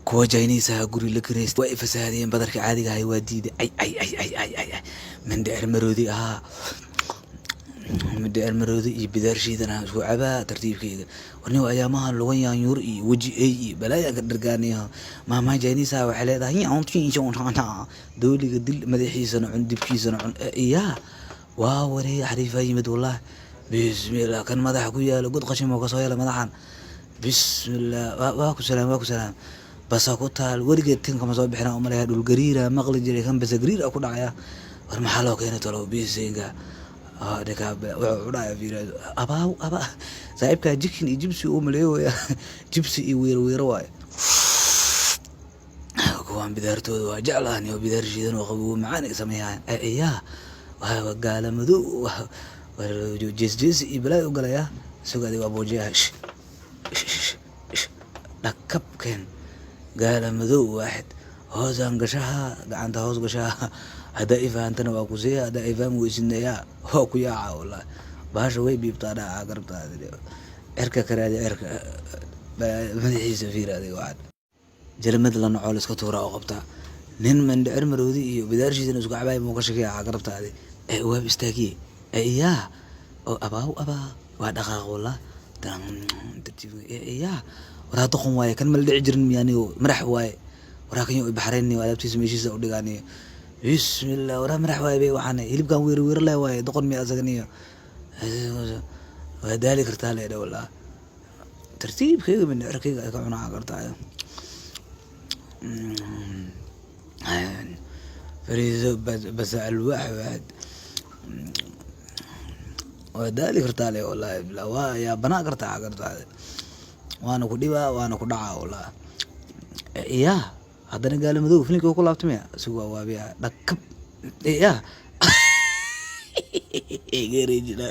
Kuwa Chinese ah guri la kireystay waa i fasahaadiyeen. Badarka caadiga ahay waa diiday. Ay, ay, ay, ay, ay, ay, ay, mindhicir maroodi ahaa, mindhicir maroodi iyo bidaar shiidan aan isku cabaa tartiibkeyga. Warniyo, ayaamaha lugan yaanyuur iyo weji ey iyo balaayaan ka dhargaaniyo. Maamaha Chinese ah waxay leedahay: dooliga dil, madaxiisana cun, dibkiisana cun. Iyaa, waa wareey, xariifaa yimid wallahi. Bismillah, kan madaxa ku yaalo god qashin oo kasoo hela madaxan. Bismillah, waa ku salaam, waa ku salaam. Basa ku taal weligeed tinka ma soo bixina umaleya. Dhul gariira maqli jiray, kan basa gariir ku dhacaya. War maxaa loo keenay talow? Bisinka, ninka wuxuu cunaya fiiraado. Abaaw abaa, saaxiibkaa jikin iyo jibsi uu maleeyoya, jibsi iyo wiiro wiiro waaye. Kuwaan bidaartooda waa jeclahan iyo bidaar shiidan oo qabow macaan ay sameeyaan. Iyaa, waa gaala madow, jees jeesi iyo balaayo u galaya. Isago adiga waa boojiyaha dhakabkeen. Gaala madow waaxid hoosaan gashaha, gacanta hoos gashaha. Haddaa i fahantana waa ku siiya, haddaa i fahmi weysidna yaa waa ku yaaca. Wallahi bahasha way biibtaa dhaca garabtaada. Cirka ka raadi, cirka madaxiisa fiir adiga. Waxaad jalmad la nocool iska tuura oo qabtaa. Nin mandhicir maroodi iyo bidaarshiisana isku cabaay muu ka shakiya garabtaadi ee waab istaagiye. Iyaa oo abaaw abaa, waa dhaqaaq wallah. Iyaa, waraa doqon waaye kan, mala dhici jirin miyaaniyo? Madax waaye waraa kan, yo baxrayniyo alaabtiisa meeshiisa u dhigaaniyo. Bismillah, waraa madax waaye bay. Waxaan hilibkan wiiro wiiro leh waaye. Doqon miya asaganiyo? Waa daali kartaa leedha wallah. Tartiibkayga mindhicirkayga ay ka cunaa kartaa. Fariiso bas alwaax waaxid waa daali kartaa le wallahi billah. Waa yaa banaa kartaa kartaa, waana ku dhibaa, waana ku dhacaa wallahi. Iyaa, haddana gaala madow filimkii ku laabtay miya? Isagu waa waabiya dhakab. Iyaa, geerejina.